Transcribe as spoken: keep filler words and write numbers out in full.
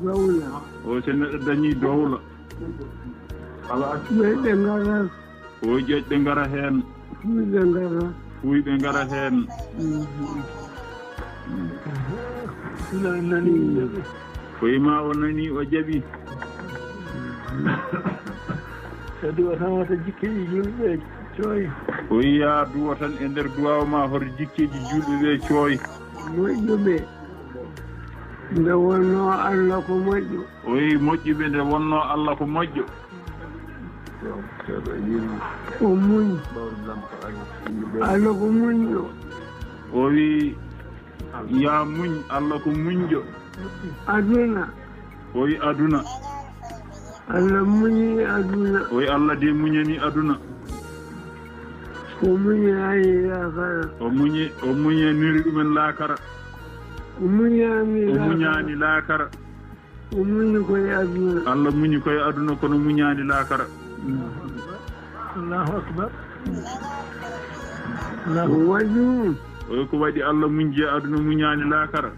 Dowla. O, so neɗɗo dañii dowla. Ɓe, ɓe ngara. O, ƴoƴɓe ngara heen. Fuuyɓe ngara. Fuuyɓe ngara heen. Mhm. Sila en nani. Mm. Ko ima o nani, o jaɓi. Kadi o tawata jikkeeji julɓe cooy. O wiya duwo tan e nder duwaaw ma hoto jikkeeji julɓe ɓe cooy. Moƴƴuɓe. Nde wonnoo Allah ko moƴƴo. O wiyi moƴƴuɓe nde wonnoo Allah ko moƴƴo. O muñ. Allah ko muñɗo. O wiyi, yaa muñ, Allah ko muñɗo. Aduna. O wiyi aduna. Allah muñi aduna. O wiyi Allah de muñani aduna. O muñani laakara. O muñi, o muñaniri ɗumen laakara. O muñani O laakara. Muñani laakara. O muñi koye aduna. Allah muñi koye aduna, kono muñani laakara. Allahu akbar. Ko waɗi ɗum? O wiyi ko waɗi Allah muñji e aduna, muñani laakara.